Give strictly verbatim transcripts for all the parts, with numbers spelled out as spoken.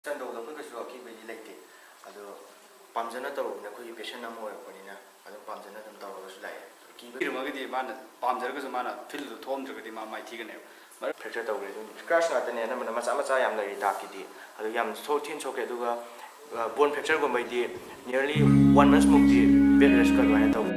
ꯇꯧꯕꯗ ꯑꯩꯈꯣꯏ ꯀꯩꯁꯨ ꯑꯀꯤꯕꯗꯤ ꯂꯩꯇꯦ꯫ ꯑꯗꯣ ꯄꯥꯝꯖꯅ ꯇꯧꯔꯨꯕꯅ ꯑꯩꯈꯣꯏꯒꯤ ꯄꯦꯁꯟ ꯑꯃ ꯑꯣꯏꯔꯛꯄꯅꯤꯅ ꯑꯗꯨꯝ ꯄꯥꯝꯖꯅ ꯑꯗꯨꯝ ꯇꯧꯔꯒꯁꯨ ꯂꯥꯛꯑꯦ꯫ ꯑꯀꯤꯕ ꯄꯤꯔꯝꯃꯒꯗꯤ ꯃꯥꯅ ꯄꯥꯝꯖꯔꯒꯁꯨ ꯃꯥꯅ ꯐꯤꯜꯗꯨ ꯊꯣꯛꯑꯝꯗ꯭ꯔꯒꯗꯤ ꯃꯥ ꯃꯥꯏꯊꯤꯒꯅꯦꯕ꯫ ꯐ꯭ꯔꯦꯛꯆꯔ ꯇꯧꯈ꯭ꯔꯦ ꯑꯗꯨꯝ꯫ ꯁ꯭ꯀ꯭ꯔꯥꯁ ꯉꯥꯛꯇꯅꯦ ꯑꯅꯝꯕꯅ, ꯃꯆꯥ ꯃꯆꯥ ꯌꯥꯝ ꯂꯩꯔꯤ ꯗꯥꯛꯀꯤꯗꯤ꯫ ꯑꯗꯣ ꯌꯥꯝ ꯁꯣꯛ ꯊꯤꯅ ꯁꯣꯛꯈ꯭ꯔꯦ꯫ ꯑꯗꯨꯒ ꯕꯣꯟ ꯐ꯭ꯔꯦꯛꯆꯔꯒꯨꯝꯕꯩꯗꯤ nearly one months ꯃꯨꯛꯇꯤ bed rest ꯑꯗꯨꯃꯥꯏꯅ ꯇꯧ꯫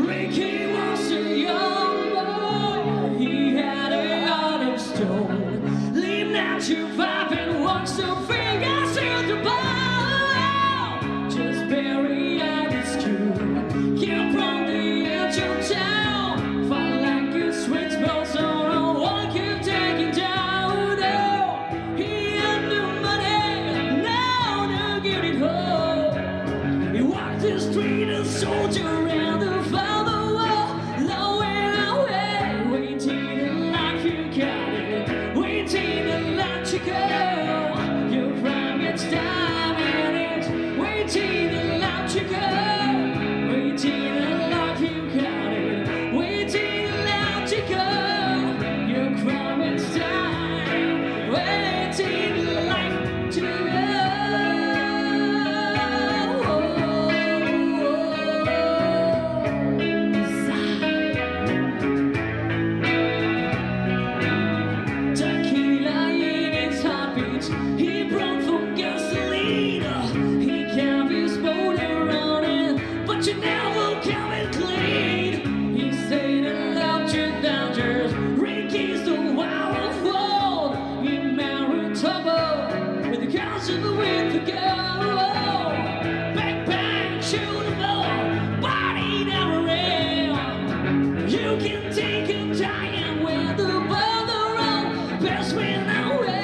Ricky was a young boy, he had a heart of stone. Lean out your vibe and walk so free, I said the ball. Just bury at its cue, keep from the edge of town. Fight like you switch balls on a walk you taking down. Oh, he had no money, now to get it home. He walked the street, a soldier and a father. Low and away, waiting in line, you got it. Waiting in line to go. Your prime, it's time and it's waiting in line to go. Waiting in line, you got it. Waiting in line to go. Your prime, it's time. Waiting in line to go. Tequila in his heartbeat, he broke from gasoline. He can't be spoiled around it, but you never come and clean. He said in love to danger, Ricky's the wild one. He married trouble with the council with the girl. Bang, bang, shoot 'em all, body never ran. You can take a giant with the bother on. Best man away.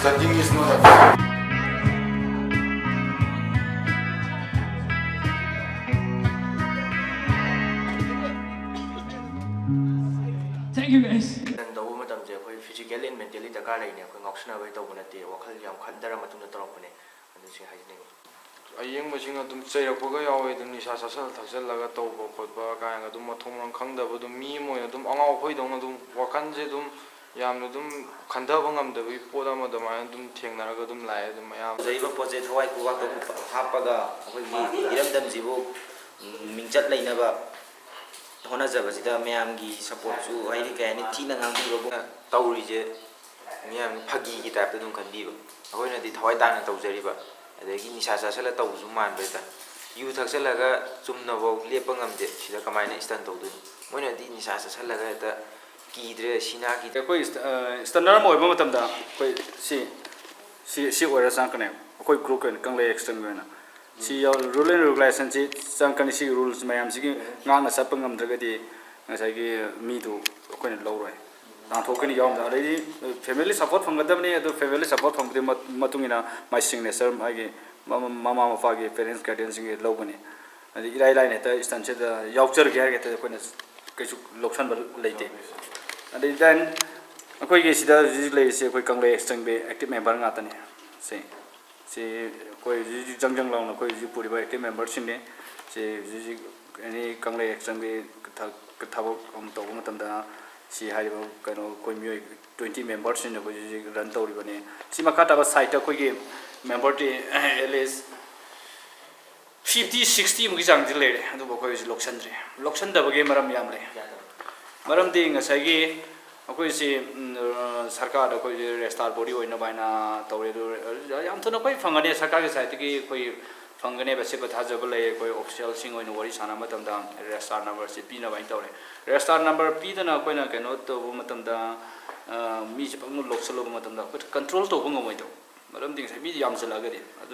Studying is not a Thank you, guys. ꯇꯧꯕ ꯃꯇꯝꯁꯦ ꯑꯩꯈꯣꯏ physical and mentally ꯗꯔꯀꯥꯔ ꯂꯩꯅꯦ꯫ ꯑꯩꯈꯣꯏ ꯉꯥꯎꯁꯤꯟꯅꯕꯩ ꯇꯧꯕ ꯅꯠꯇꯦ, ꯋꯥꯈꯜ ꯌꯥꯝ ꯈꯟꯊꯔ ꯃꯇꯨꯡꯗ ꯇꯧꯔꯛꯄꯅꯦ꯫ ꯑꯗꯨ ꯁꯤ ꯍꯥꯏꯖꯅꯤꯡꯉꯤ꯫ ꯑꯌꯦꯡꯕꯁꯤꯡ ꯑꯗꯨꯝ ꯆꯩꯔꯛꯄꯒ ꯌꯥꯎꯋꯦ꯫ ꯑꯗꯨꯝ ꯅꯤꯁꯥ ꯆꯥꯁꯤꯜ ꯊꯛꯆꯜꯂꯒ ꯇꯧꯕ ꯈꯣꯠꯄ ꯀꯥꯏꯅꯒ ꯑꯗꯨꯝ ꯃꯊꯣꯡ ꯃꯔꯝ ꯈꯪꯗꯕ, ꯑꯗꯨꯝ ꯃꯤ ꯑꯃ ꯑꯣꯏꯅ ꯑꯗꯨꯝ ꯑꯉꯥꯎ ꯑꯐꯩꯗꯧꯅ ꯑꯗꯨꯝ ꯋꯥꯈꯜꯁꯦ ꯑꯗꯨꯝ ꯌꯥꯝꯅ ꯑꯗꯨꯝ ꯈꯟꯊꯕ ꯉꯝꯗꯕꯒꯤ ꯄꯣꯠ ꯑꯃ ꯑꯗꯨꯃꯥꯏꯅ ꯑꯗꯨꯝ ꯊꯦꯡꯅꯔꯒ ꯑꯗꯨꯝ ꯂꯥꯛꯑꯦ꯫ ꯑꯗꯨꯝ ꯃꯌꯥꯝ ꯇꯧꯖꯔꯤꯕ ꯄꯣꯠꯁꯦ ꯊꯋꯥꯏ ꯈꯨꯕꯥꯛꯇ ꯍꯥꯞꯄꯒ ꯑꯩꯈꯣꯏꯒꯤ ꯏꯔꯝꯗꯝꯁꯤꯕꯨ, ꯎꯝ, ꯃꯤꯡꯆꯠ ꯂꯩꯅꯕ ꯍꯣꯠꯅꯖꯕꯁꯤꯗ ꯃꯌꯥꯝꯒꯤ supportꯁꯨ, ꯍꯥꯏꯗꯤ, ꯀꯩ ꯍꯥꯏꯅꯤ, ꯊꯤꯅ ꯉꯥꯡꯕꯤꯕꯕꯨ ꯇꯧꯔꯤꯁꯦ ꯃꯤꯌꯥꯝꯅ ꯐꯥꯒꯤꯒꯤ typeꯇ ꯑꯗꯨꯝ ꯈꯟꯕꯤꯕ꯫ ꯑꯩꯈꯣꯏꯅꯗꯤ ꯊꯋꯥꯏ ꯇꯥꯅ ꯇꯧꯖꯔꯤꯕ, ꯑꯗꯒꯤ ꯅꯤꯁꯥ ꯆꯥꯁꯤꯜꯂ ꯇꯧꯕꯁꯨ ꯃꯥꯟꯕ ꯍꯦꯛꯇ꯫ ꯌꯨ ꯊꯛꯆꯜꯂꯒ ꯆꯨꯝꯅꯐꯧ ꯂꯦꯞꯄ ꯉꯝꯗꯦ, ꯁꯤꯗ ꯀꯃꯥꯏꯅ stand ꯇꯧꯗꯣꯏꯅꯣ? ꯃꯣꯏꯅꯗꯤ ꯅꯤꯁꯥ ꯆꯥꯁꯤꯜꯂꯒ ꯍꯦꯛꯇ ꯀꯤꯗ꯭ꯔꯦ, ꯁꯤꯅꯥ ꯀꯤꯗ꯭ꯔꯦ꯫ ꯑꯩꯈꯣꯏ ꯁ꯭ꯇ-, ꯑ, standard ꯑꯃ ꯑꯣꯏꯕ ꯃꯇꯝꯗ ꯑꯩꯈꯣꯏ ꯁꯤ, ꯁꯤ, ꯁꯤ ꯑꯣꯏꯔ ꯆꯪꯉꯛꯀꯅꯦꯕ꯫ ꯑꯩꯈꯣꯏ groupꯀꯤ ꯑꯣꯏꯅ ꯀꯪꯂꯩ extremꯒꯤ ꯑꯣꯏꯅ꯫ ꯁꯤ ꯌꯥꯎ-, rule and regulationꯁꯤ ꯆꯪꯉꯛꯀꯅꯤ꯫ ꯁꯤꯒꯤ rules ꯃꯌꯥꯝꯁꯤꯒꯤ ꯉꯥꯛꯅ ꯆꯠꯄ ꯉꯝꯗ꯭ꯔꯒꯗꯤ ꯉꯁꯥꯏꯒꯤ ꯃꯤꯗꯨ ꯑꯩꯈꯣꯏꯅ ꯂꯧꯔꯣꯏ꯫ ꯇꯥꯟꯊꯣꯛꯀꯅꯤ ꯌꯥꯎꯔꯝꯗꯅ꯫ ꯑꯗꯩꯗꯤ family support ꯐꯪꯒꯗꯕꯅꯤ, ꯑꯗꯨ family support ꯐꯪꯕꯗꯨꯒꯤ ꯃ- ꯃꯇꯨꯡ ꯏꯟꯅ ꯃꯥꯏ signature, ꯃꯥꯒꯤ ꯃꯃꯥ ꯃꯃꯥ ꯃꯄꯥꯒꯤ, parents guardianꯁꯤꯡꯒꯤ ꯂꯧꯒꯅꯤ꯫ ꯑꯗꯩ ꯏꯔꯥꯏ ꯂꯥꯏꯅ ꯍꯦꯛꯇ instanceꯁꯤꯗ ꯌꯥꯎꯖꯔꯒꯦ ꯍꯥꯏꯔꯒ ꯍꯦꯛꯇ ꯑꯩꯈꯣꯏꯅ ꯀꯩꯁꯨ ꯂꯧꯁꯟꯕ ꯂꯩꯇꯦ꯫ ꯑꯗꯩ then ꯑꯩꯈꯣꯏꯒꯤ ꯁꯤꯗ ꯍꯧꯖꯤꯛ ꯍꯧꯖꯤꯛ ꯂꯩꯔꯤꯁꯦ ꯑꯩꯈꯣꯏ ꯀꯪꯂꯩ ꯑꯦꯛꯁꯆꯦꯟꯖ ꯕꯦꯡ active member ꯉꯥꯛꯇꯅꯤ꯫ ꯁꯤ ꯁꯤ ꯑꯩꯈꯣꯏ ꯍꯧꯖꯤꯛ ꯍꯧꯖꯤꯛ ꯖꯪ ꯖꯪ ꯂꯥꯎꯅ ꯑꯩꯈꯣꯏ ꯍꯧꯖꯤꯛ ꯄꯨꯔꯤꯕ active memberꯁꯤꯡꯅꯤ꯫ ꯁꯤ ꯍꯧꯖꯤꯛ ꯍꯧꯖꯤꯛ any ꯀꯪꯂꯩ ꯑꯦꯛꯁꯆꯦꯟꯖ ꯕꯦꯡꯒꯤ ꯊ- ꯊꯕꯛ ꯑꯃ ꯇꯧꯕ ꯃꯇꯝꯗ ꯁꯤ ꯍꯥꯏꯔꯤꯕ ꯀꯩꯅꯣ ꯑꯩꯈꯣꯏ ꯃꯤꯑꯣꯏ twenty memberꯁꯤꯡꯅ ꯑꯩꯈꯣꯏ ꯍꯧꯖꯤꯛ ꯍꯧꯖꯤꯛ run ꯇꯧꯔꯤꯕꯅꯤ꯫ ꯁꯤ ꯃꯈꯥ ꯇꯥꯕ sideꯇ ꯑꯩꯈꯣꯏꯒꯤ memberꯗꯤ at least fifty sixty ꯃꯨꯛꯀꯤ ꯆꯥꯡꯗꯤ ꯂꯩꯔꯦ, ꯑꯗꯨꯕꯨ ꯑꯩꯈꯣꯏ ꯍꯧꯖꯤꯛ ꯂꯧꯁꯟꯗ꯭ꯔꯤ꯫ ꯂꯧꯁꯟꯗꯕꯒꯤ ꯃꯔꯝ ꯌꯥꯝ ꯂꯩ꯫ ꯃꯔꯝꯗꯤ ꯉꯁꯥꯏꯒꯤ ꯑꯩꯈꯣꯏꯁꯤ, ꯎꯝ, ꯑ, ꯁꯔꯀꯥꯔꯗ ꯑꯩꯈꯣꯏꯁꯤ registrar body ꯑꯣꯏꯅꯕ ꯍꯥꯏꯅ ꯇꯧꯔꯦ꯫ ꯑꯗꯨ ꯌꯥꯝ ꯊꯨꯅ ꯑꯩꯈꯣꯏ ꯐꯪꯒꯅꯤ, ꯁꯔꯀꯥꯔꯒꯤ sideꯇꯒꯤ ꯑꯩꯈꯣꯏ ꯐꯪꯒꯅꯦꯕ꯫ ꯑꯁꯤꯕ ꯊꯥꯖꯕ ꯂꯩ꯫ ꯑꯩꯈꯣꯏ officialꯁꯤꯡ ꯑꯣꯏꯅ ꯋꯥꯔꯤ ꯁꯥꯟꯅꯕ ꯃꯇꯝꯗ registrar numberꯁꯤ ꯄꯤꯅꯕ ꯍꯥꯏꯅ ꯇꯧꯔꯦ꯫ Registrar number ꯄꯤꯗꯅ ꯑꯩꯈꯣꯏꯅ ꯀꯩꯅꯣ ꯇꯧꯕ ꯃꯇꯝꯗ, ꯑ, ꯃꯤꯁꯦ ꯄꯪꯂꯧ ꯂꯧꯁꯜꯂꯨꯕ ꯃꯇꯝꯗ ꯑꯩꯈꯣꯏ control ꯇꯧꯕ ꯉꯝꯃꯣꯏꯗꯧꯕ꯫ ꯃꯔꯝꯗꯤ ꯉꯁꯥꯏ ꯃꯤꯗꯤ ꯌꯥꯝꯁꯤꯜꯂꯛꯑꯒꯗꯤ ꯑꯗꯨ